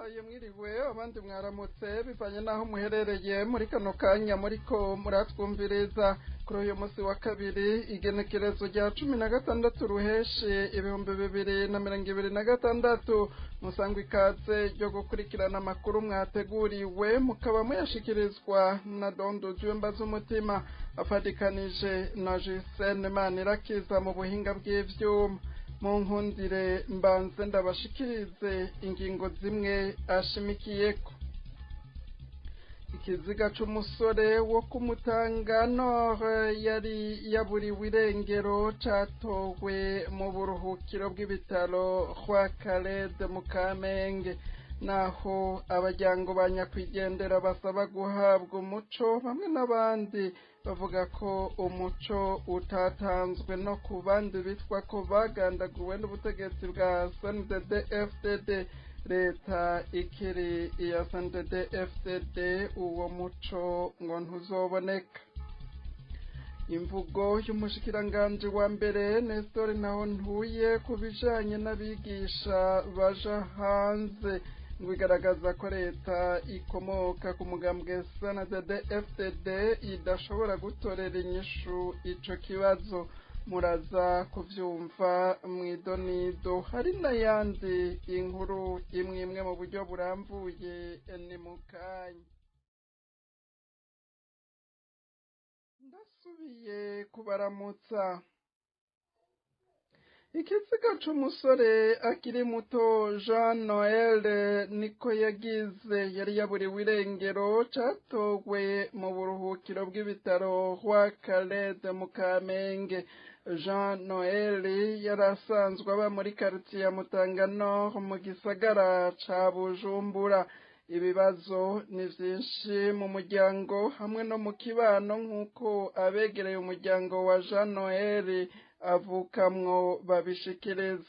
Ndabahaye mwiriwe, abandi mwaramutse, bivanye n'aho muherereye muri kano kanya muriko muratwumviriza. Kuri uyu munsi wa kabiri, igenekerezo rya 16 ruheshi 2026, musangwa ikaze ryo gukurikirana amakuru mwateguriwe, mukaba muyashikirizwa na Dondo Jumba z'umutima afatikanije na Jusene Manirakiza mu buhinga bw'ivyuma. Mu nkundire mbanze ndabashikirize ingingo zimwe ashimikiyeko. Ikiziga c'umusore wo kumutanga Nord yari yaburiwe irengero catowe mu buruhukiro bw'ibitaro kwa Khaled mu Kamenge. Naho abaryango ba nyakwigendera basaba guhabwa umuco, bamwe n'abandi bavuga ko umuco utatanzwe no ku bandi bitwa ko bagandaguwe n'ubutegetsi bwa CNDD FDD. Leta ikiri iya CNDD FDD, uwo muco ngo ntuzoboneka. Imvugo y'umushikiranganji wa mbere Nestor Ntahontuye ku bijanye n'abigisha baja hanze ngo igaragaza ko leta ikomoka ku mugambwe SNDD FDD idashobora gutorera inyishu ico kibazo. Muraza kuvyumva mw'idonido, hari n'ayandi inkuru imwe imwe mu buryo burambuye ni mukanya. Ndasubiye kubaramutsa. Ikiziga c'umusore akiri muto Jean Noel niko yagize yari yaburiwe irengero catowe mu buruhukiro bw'ibitaro kwa Khaled mu Kamenge. Jean Noel yari asanzwe aba muri quartier ya Mutanga Nord mu gisagara ca Bujumbura. Ibibazo ni vyinshi mu muryango hamwe no mu kibano, nk'uko abegereye umuryango wa Jean Noel avukamwo babishikiriza.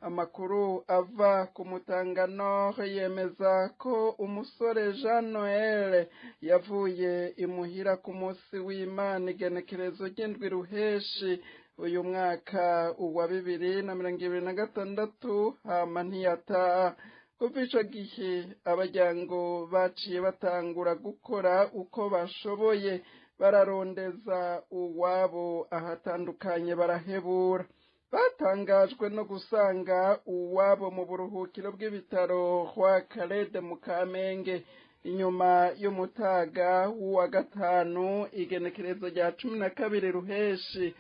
Amakuru ava ku Mutanga Nord yemeza ko umusore Jean Noel yavuye imuhira ku munsi w'Imana igenekerezo ry'indwi ruheshi uyu mwaka wa 2026, hama ntiyataha. Kuva ico gihe abaryango baciye batangura gukora uko bashoboye, bararondeza uwabo ahatandukanye barahebura. Batangajwe no gusanga uwabo mu buruhukiro bw'ibitaro kwa Khaled mu Kamenge inyuma y'umutaga w'uwa gatanu, igenekerezo rya 12 ruheshi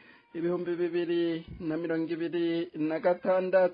2026.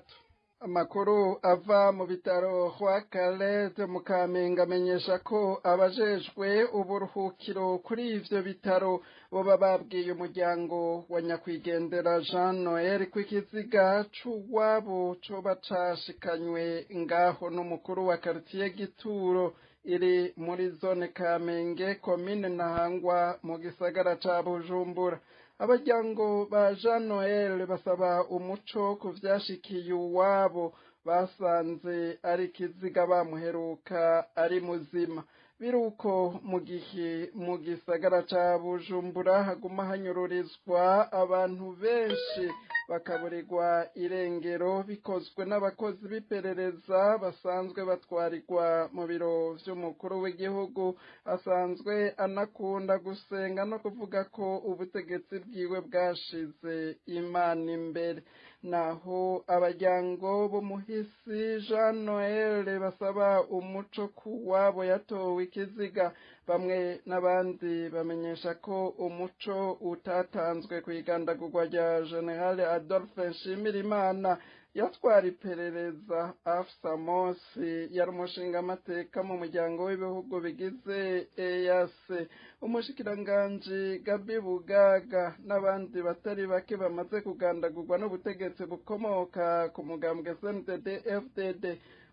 Amakuru ava mu bitaro kwa Khaled mu Kamenge amenyesha ko abajejwe uburuhukiro kuri ivyo bitaro boba babwiye umuryango wa nyakwigendera Jean Noel ko ikiziga c'uwabo coba cashikanywe ngaho n'umukuru wa quartier Gituro iri muri zone Kamenge, komine Ntahangwa mu gisagara ca Bujumbura. Abaryango ba Jean Noel basaba umuco ku vyashikiye uwabo basanze ari ikiziga bamuheruka ari muzima. Biruko mu gihe mu gisagara ca Bujumbura haguma hanyururizwa abantu benshi bakaburirwa irengero bikozwe n'abakozi b'iperereza basanzwe batwarirwa mu biro vy'umukuru w'igihugu, asanzwe anakunda gusenga no kuvuga ko ubutegetsi bwiwe bwashize Imana imbere. Naho abaryango b'umuhisi Jean Noel basaba umuco ku wabo yatowe ikiziga, bamwe n'abandi bamenyesha ko umuco utatanzwe ku igandagurwa rya General Adolphe Nshimirimana yatwara iperereza. Afsa Mosi yari umushingamateka mu muryango w'ibihugu bigize EAC, umushikiranganji Gabi Bugaga n'abandi batari bake bamaze kugandagurwa n'ubutegetsi bukomoka ku mugambwe CNDD FDD.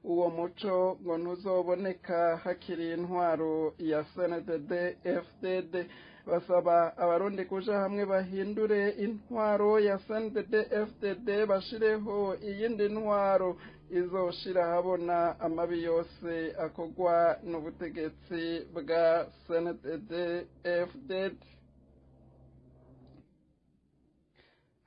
Uwo muco ngo ntuzoboneka hakiri intwaro ya CNDD FDD. Basaba abarundi kuja hamwe bahindure intwaro ya CNDD FDD, bashireho iyindi ntwaro izoshira habona amabi yose akogwa n'ubutegetsi bwa CNDD FDD.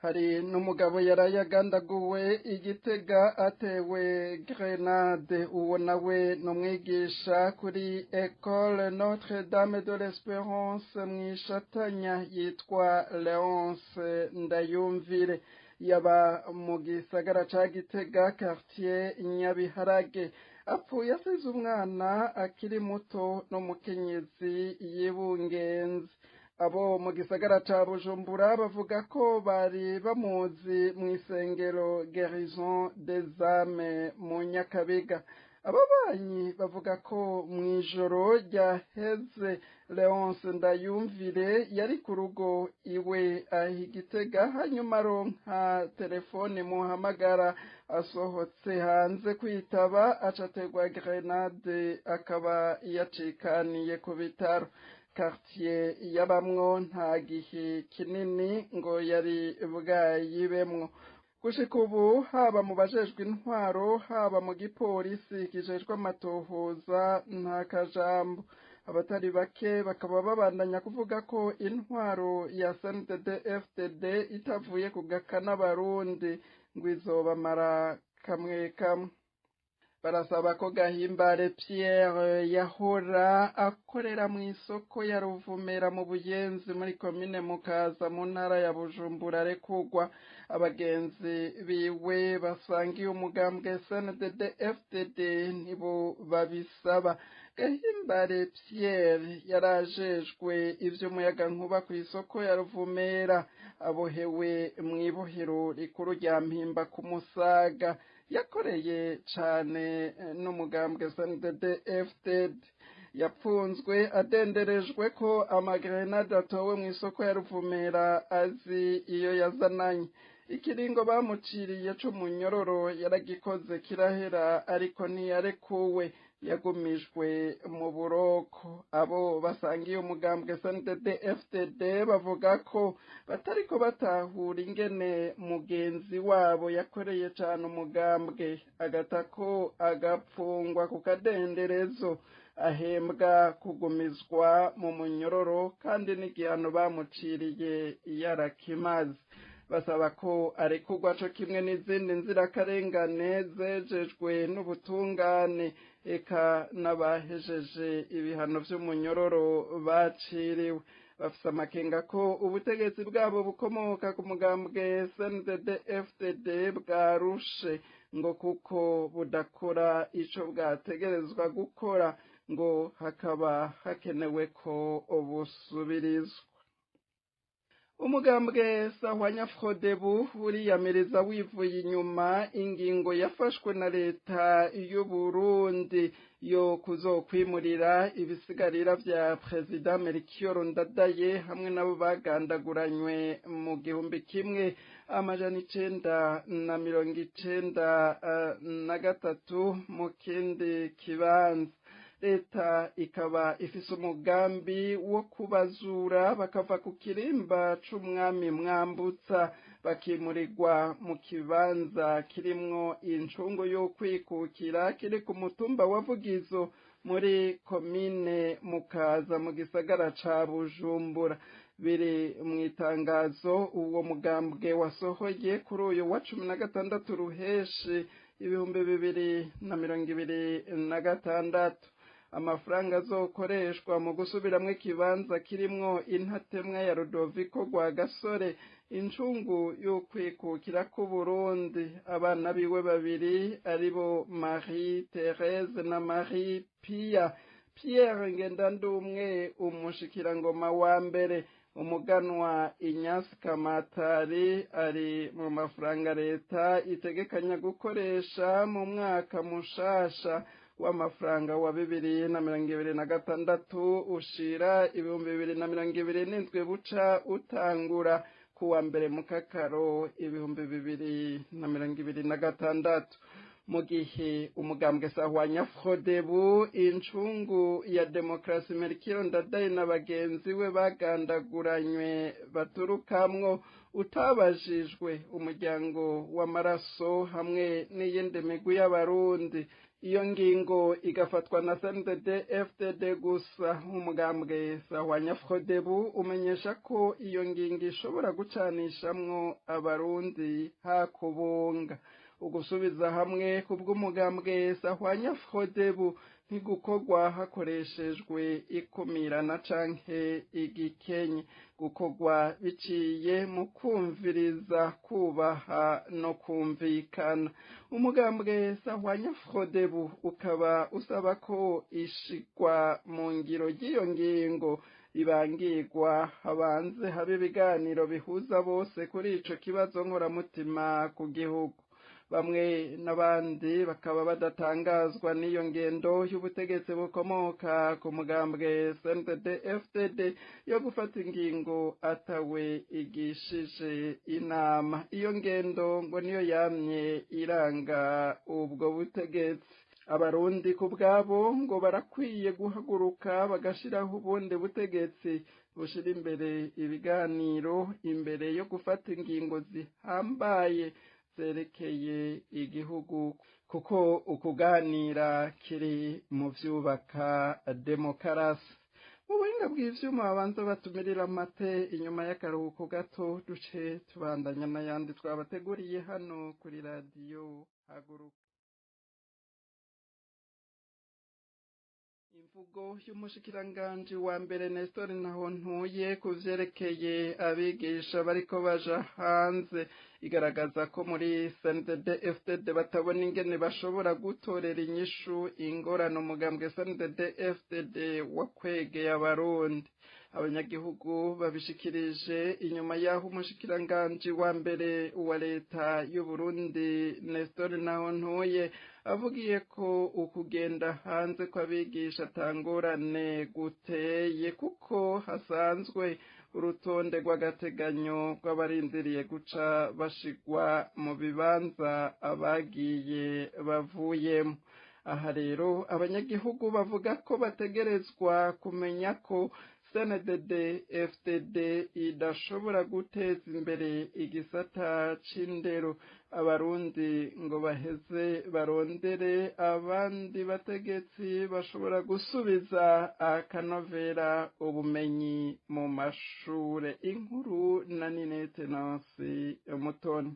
Hari n'umugabo yaraye agandaguwe Igitega atewe grenade. Uwo nawe ni umwigisha kuri Ecole Notre Dame de l'Esperance Mwishatanya, yitwa Leonce Ndayumvire, yaba mu gisagara ca Gitega, quartier Nyabiharage. Apfuye asize umwana akiri muto n'umukenyezi yibungenze. Abo mu gisagara ca Bujumbura bavuga ko bari bamuzi mw'isengero Guérison des Âmes mu Nyakabiga. Ababanyi bavuga ko mw'ijoro ryaheze Leonce Ndayumvire yari ku rugo iwe aho Igitega, hanyuma aronka telefone muhamagara. Asohotse hanze kwitaba, acategwa grenade, akaba yacikaniye ku bitaro. Quartier yabamwo nta gihe kinini ngo yari bwayibemwo. Gushika ubu, haba mu bajejwe intwaro, haba mu gipolisi kijejwe amatohoza, nta kajambo. Abatari bake bakaba babandanya kuvuga ko intwaro ya CNDD FDD itavuye ku gakana Abarundi ngo izobamara kamwe kamwe. Barasaba ko Gahimbare Pierre yahora akorera mu isoko ya Ruvumera mu Buyenzi, muri komine Mukaza, mu ntara ya Bujumbura, arekurwa. Abagenzi biwe basangiye umugambwe CNDD FDD nibo babisaba. Gahimbare Pierre yarajejwe ivy'umuyagankuba ku isoko ya Ruvumera, abohewe mw'ibohero rikuru rya Mpimba ku Musaga. Yakoreye cane n'umugambwe CNDD FDD. Yapfunzwe adenderejwe ko amagrenade atowe mu isoko ya Ruvumera azi iyo yazananye. Ikiringo bamuciriye c'umunyororo yaragikoze kirahera, ariko ntiyarekuwe, yagumijwe mu buroko. Abo basangiye umugambwe CNDD FDD bavuga ko batariko batahura ingene mugenzi wabo yakoreye cane umugambwe agatako agapfungwa ku kadenderezo, ahembwa kugumizwa mu munyororo, kandi n'igihano bamuciriye yarakimaze. Basaba ko arekurwa co kimwe n'izindi nzirakarengane zejejwe n'ubutungane, eka n'abahejeje ibihano vy'umunyororo baciriwe. Bafise amakenga ko ubutegetsi bwabo bukomoka ku mugambwe CNDD FDD bwarushe, ngo kuko budakora ico bwategerezwa gukora, ngo hakaba hakenewe ko busubirizwa. Umugambwe Sahwanya Frodebu uriyamiriza wivuye inyuma ingingo yafashwe na leta y'Uburundi yo kuzokwimurira ibisigarira vya Perezida Melchior Ndadaye hamwe nabo bagandaguranywe mu 1993 mu kindi kibanza. Leta ikaba ifise umugambi wo kubazura bakava ku kirimba c'umwami Mwambutsa, bakimurirwa mu kibanza kirimwo incungu y'ukwikukira kiri ku mutumba wa Vugizo, muri komine Mukaza, mu gisagara ca Bujumbura. Biri mu itangazo uwo mugambwe wasohoye kuri uyu wa 16 Ruheshi 2026. Amafaranga azokoreshwa mu gusubiramwo ikibanza kirimwo intatemwa ya Rudoviko Rwagasore, incungu y'ukwikukira k'Uburundi, abana biwe babiri aribo Marie Therese na Marie Pia, Pierre Ngendandumwe umushikirangoma wa mbere, umuganwa Inyasi Kamatari, ari mu mafaranga leta itegekanya gukoresha mu mwaka mushasha w'amafaranga wa 2026 ushira 2027, buca utangura kuwa 1 Mukakaro 2026. Mu gihe umugambwe Sahwanya Frodebu, incungu ya demokarasi Melchior Ndadaye na bagenzi we bagandaguranywe baturukamwo utabajijwe, umuryango w'amaraso hamwe n'iyindi migwi y'Abarundi Iyo ngingo igafatwa na CNDD FDD gusa. Umugambwe Sahwanya Frodebu umenyesha ko iyo ngingo ishobora gucanishamwo Abarundi hakubunga. Ugusubiza hamwe kubw'umugambwe Sahwanya Frodebu ntigukorwa hakoreshejwe ikumirana canke igikenye, gukorwa biciye mu kumviriza, kubaha no kumvikana. Umugambwe Sahwanya Frodebu ukaba usaba ko ishigwa mu ngiro ry'iyo ngingo ibangirwa habanze habe ibiganiro bihuza bose kuri ico kibazo nkoramutima ku gihugu. Bamwe n'abandi bakaba badatangazwa n'iyo ngendo y'ubutegetsi bukomoka ku mugambwe CNDD FDD yo gufata ingingo atawe igishije inama. Iyo ngendo ngo niyo yamye iranga ubwo butegetsi. Abarundi ku bwabo ngo barakwiye guhaguruka bagashiraho ubundi butegetsi bushira imbere ibiganiro imbere yo gufata ingingo zihambaye zerekeye igihugu, kuko ukuganira kiri mu vyubaka demokarasi. Mu buhinga bw'ivyuma babanza batumirira amate inyuma y'akaruhuko gato, duce tubandanya n'ayandi twabateguriye hano kuri radiyo Haguruka. Imvugo y'umushikiranganji wa mbere Nestor Ntahontuye ku vyerekeye abigisha bariko baja hanze igaragaza ko muri CNDD FDD batabona ingene bashobora gutorera inyishu ingorane umugambwe CNDD FDD wakwegeye Abarundi. Abanyagihugu babishikirije inyuma y'aho umushikiranganji wa mbere wa leta y'Uburundi Nestor Ntahontuye avugiye ko ukugenda hanze kw'abigisha atangorane guteye, kuko hasanzwe urutonde rw'agateganyo rw'abarindiriye guca bashigwa mu bibanza abagiye bavuyemo. Aha rero abanyagihugu bavuga ko bategerezwa kumenya ko CNDD FDD idashobora guteza imbere igisata c'indero. Abarundi ngo baheze barondere abandi bategetsi bashobora gusubiza akanovera ubumenyi mu mashure. Inkuru na Ninete Nancy Mutoni.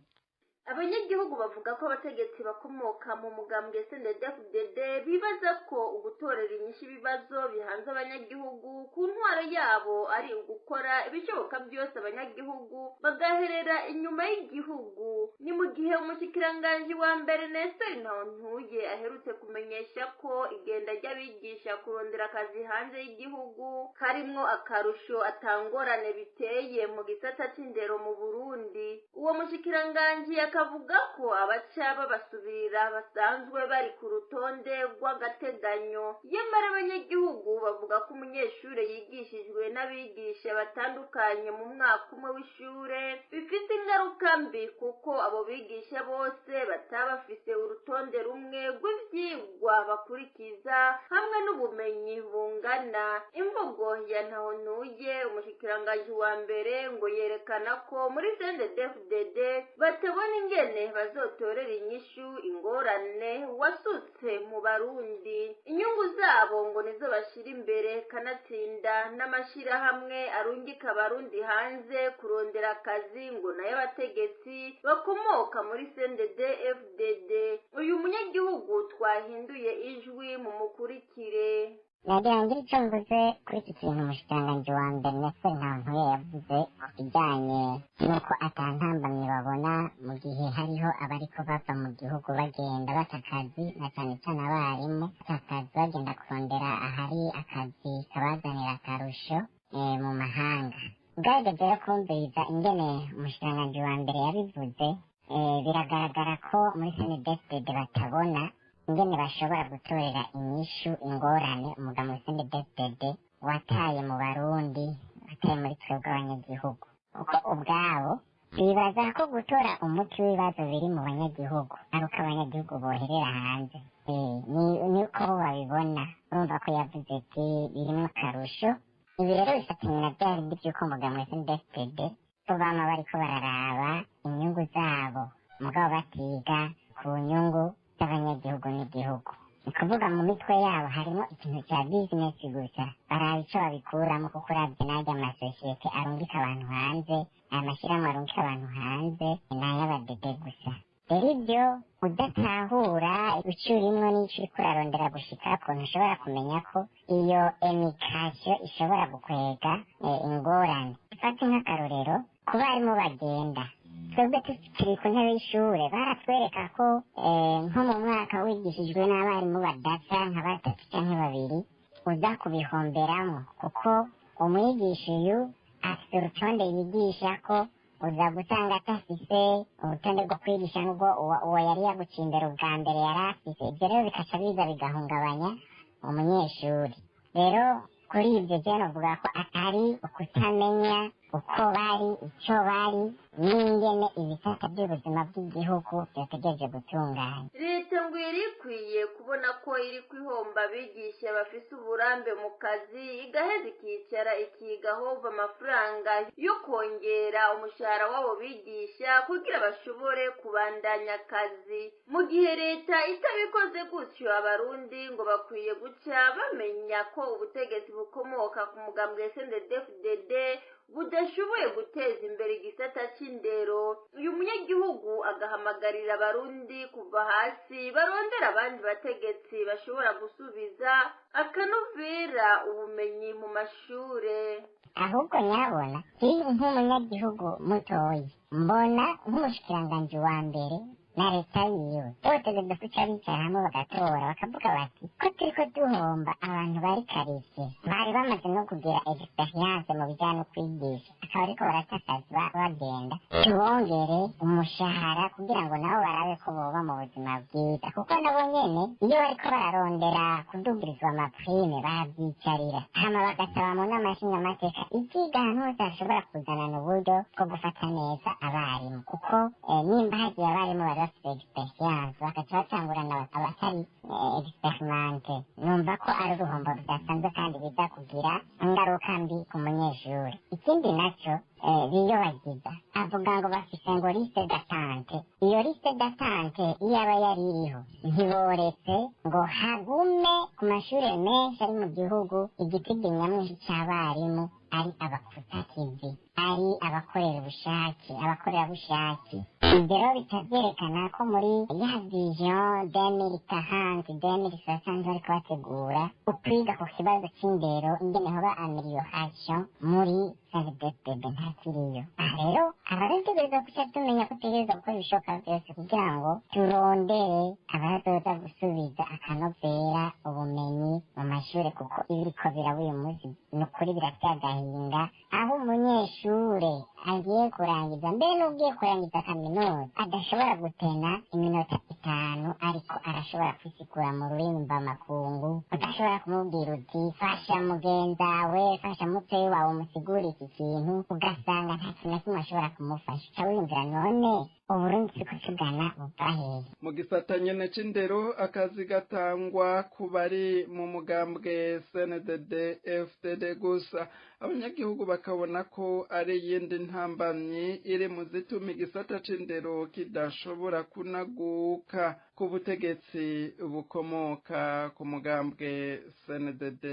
Abanyagihugu bavuga ko abategetsi bakomoka mu mugambwe CNDD-FDD bibaza ko ugutorera inyishu ibibazo bihanze abanyagihugu ku ntwaro yabo ari ugukora ibishoboka byose abanyagihugu bagaherera inyuma y'igihugu. Ni mu gihe umushikiranganji wa mbere Nestor Ntahontuye aherutse kumenyesha ko igenda ry'abigisha kurondera akazi hanze y'igihugu karimwo akarusho atangorane biteye mu gisata c'indero mu Burundi. Uwo mushikiranganji akavuga ko abaca babasubirira basanzwe bari ku rutonde rw'agateganyo. Nyamara abanyagihugu bavuga ko umunyeshure yigishijwe n'abigisha batandukanye mu mwaka umwe w'ishure bifite ingaruka mbi, kuko abo bigisha bose bataba bafise urutonde rumwe rw'ivyigwa bakurikiza hamwe n'ubumenyi bungana. Imvugo ya Ntahontuye umushikiranganji wa mbere ngo yerekana ko muri CNDD-FDD batabona ingene bazotorera inyishu ingorane wasutse mu Barundi. Inyungu zabo ngo nizo bashira imbere, kanatsinda n'amashirahamwe arungika Abarundi hanze kurondera akazi ngo nayo abategetsi bakomoka muri CNDD FDD. Uyu munyagihugu twahinduye ijwi mu mukurikire. Nagira ngire ico mvuze kuri iki kintu umushikiranganji wa mbere Nestor Ntahontuye yavuze ku kijanye n'uko ata ntambamyi babona mu gihe hariho abariko bava mu gihugu bagenda bata akazi, na cane cane abarimu bata akazi bagenda kurondera ahari akazi kabazanira akarusho mu mahanga. Ugerageje rero kumviriza ingene umushikiranganji wa mbere yabivuze, biragaragara ko muri CNDD-FDD batabona ingene bashobora gutorera inyishu ingorane umugabo CNDD-FDD wataye mu Barundi, wataye muri twebwe abanyagihugu. Kuko ubwabo bibaza ko gutora umuti w'ibibazo biri mu banyagihugu ari uko abanyagihugu boherera hanze. Niko bo babibona. Urumva ko yavuze ati birimwo akarusho. Ibi rero bifatanye na bya bindi vy'uko umugabo CNDD-FDD ko bama bariko bararaba inyungu zabo, mugabo batiga ku nyungu z'abanyagihugu n'igihugu. Ni kuvuga mu mitwe yabo harimo ikintu cya bizinesi gusa, baraba ico babikuramo, kuko uravye n'arya amasosiyete arungika abantu hanze, aya mashyirahamwe arungika abantu hanze ni ay'abadede gusa. Rero ibyo udatahura icyo urimwo n'ico uriko urarondera gushikako, ntushobora kumenya ko iyo emikasiyo ishobora gukwega ingorane. Dufate nk'akarorero ku barimu bagenda, twebwe tukiri ku ntebe y'ishure baratwereka ko nko mu mwaka wigishijwe n'abarimu badasa nka batatu canke babiri uza kubihomberamwo, kuko umwigisha uyu afite urutonde yigisha ko uza gusanga atafise urutonde rwo kwigisha n'ubwo uwo yari yaguciye imbere ubwa mbere yari afise. Ibyo rero bikaca biza bigahungabanya umunyeshuri. Rero kuri ibyo je novuga ko atari ukutamenya uko bari, ico bari, n'ingene ibisata by'ubuzima bw'igihugu vyotegereje gutunganya. Leta ngo yari ikwiye kubona ko iri kwihomba abigisha bafise uburambe mu kazi, igaheza ikicara ikiga hova amafaranga yo kongera umushahara w'abo bigisha kugira bashobore kubandanya akazi. Mu gihe leta itabikoze gutyo, abarundi ngo bakwiye guca bamenya ko ubutegetsi bukomoka ku mugambwe SNDD-FDD budashoboye guteza imbere igisata c'indero. Uyu munyagihugu agahamagarira abarundi kuva hasi barondera abandi bategetsi bashobora gusubiza akanovera ubumenyi mu mashure. Ahubwo nyabona kiri nk'umunyagihugu mutoyi, mbona nk'umushikiranganji wa mbere na leta yiwe botegeza kuca bicara hamwe bagatora, bakavuga bati ko turiko duhomba abantu bari karivye, bari bamaze no kugira experience mu bijanye no kwigisha, akaba ariko barata akazi bagenda, tubongere umushahara kugira ngo nabo barabe ko boba mu buzima bwiza, kuko nabo nyene iyo bariko bararondera kudugirizwa amaprime baravyicarira, hama bagasaba mu nama nshingamateka ikiga ahantu hose hashobora kuzanana uburyo bwo gufata neza abarimu, kuko nimba hagiye abarimu bari bafite experience bagaca batangurana abatari expérimentés, numva ko ari uruhombo rudasanzwe kandi biza kugira ingaruka mbi ku munyeshuri. Ikindi naco biyobagiza, avuga ngo bafise ngo liste d'attente. Iyo liste d'attente iyo aba yari iriho, ntiboretse ngo hagume ku mashure menshi ari mu gihugu igitigi nyamwinshi c'abarimu ari abakutakizi, ari abakorera ubushake, abakorerabushake. Ibyo rero bikavyerekana ko muri ya vision 2040 2060 bariko bategura ukwiga ku kibazo c'indero, ingene hoba amélioration muri CNDD-FDD ntakiriyo. Aha rero abarundi dutegerezwa guca tumenya ko dutegerezwa gukora ibishoboka vyose kugira ngo turondere abazoza gusubiza akanovera ubumenyi mu mashure, kuko ibiriko biraba uyu munsi ni ukuri birateye agahinda, aho umunyeshure agiye kurangiza, mbere n'ugiye kurangiza kaminuza, adashobora gutena iminota 5 ariko arashobora kwisigura mu rurimi mvamakungu, udashobora kumubwira uti fasha mugenzawe, fasha mutoyi wawe umusigure iki kintu, ugasanga nta kintu na kimwe ashobora kumufasha. Uca wiyumvira none Uburundi turiko tugana buva hehe? Mu gisata nyene c'indero, akazi gatangwa ku bari mu mugambwe CNDD FDD gusa, abanyagihugu bakabona ko ari iyindi ntambamyi iri mu zituma igisata c'indero kidashobora kunaguka ku butegetsi bukomoka ku mugambwe CNDD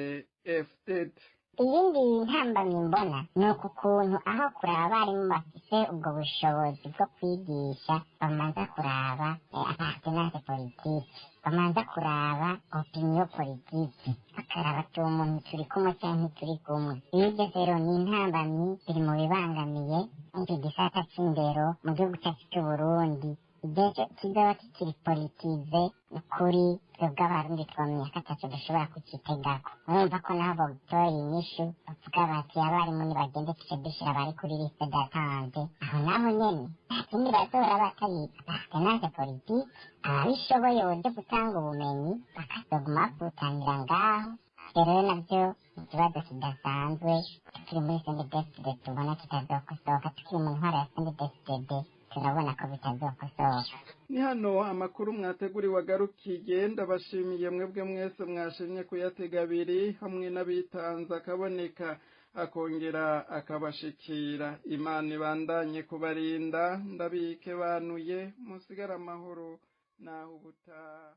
FDD. Iyindi ntambamyi mbona ni uku kuntu aho kuraba abarimu bafise ubwo bushobozi bwo kwigisha, bamanza kuraba appartenance politique, bamanza kuraba opinion politique, bakaraba ati uwo muntu turi kumwe canke ntituri kumwe. Ibyo rero ni intambamyi biri mu bibangamiye iki gisata c'indero mu gihugu cacu c'Uburundi. Igihe kizoba kikiri politisé, ukuri twebwe abarundi twamenya ko ataco dushobora kucitegako. Urumva ko naho bogutora inyishu bavuga bati abarimu nibagende tuce dushira abari kuri liste d'attente, aho naho nyene nta kindi bazora batari appartenance politique. Ababishoboye uburyo gutanga ubumenyi bakazoguma babutangira ngaho. Rero navyo ikibazo kidasanzwe tukiri muri CNDD-FDD tubona kitazokosoka, tukiri mu ntwaro ya CNDD-FDD turabona ko bitazokosoka. Ni hano amakuru mwateguriwe agarukiye. Ndabashimiye mwebwe mwese mwashimye kuyatega abiri, hamwe n'abitanze akaboneka akongera akabashikira. Imana ibandanye kubarinda. Ndabike banuye, musigare amahoro naho ubutaha.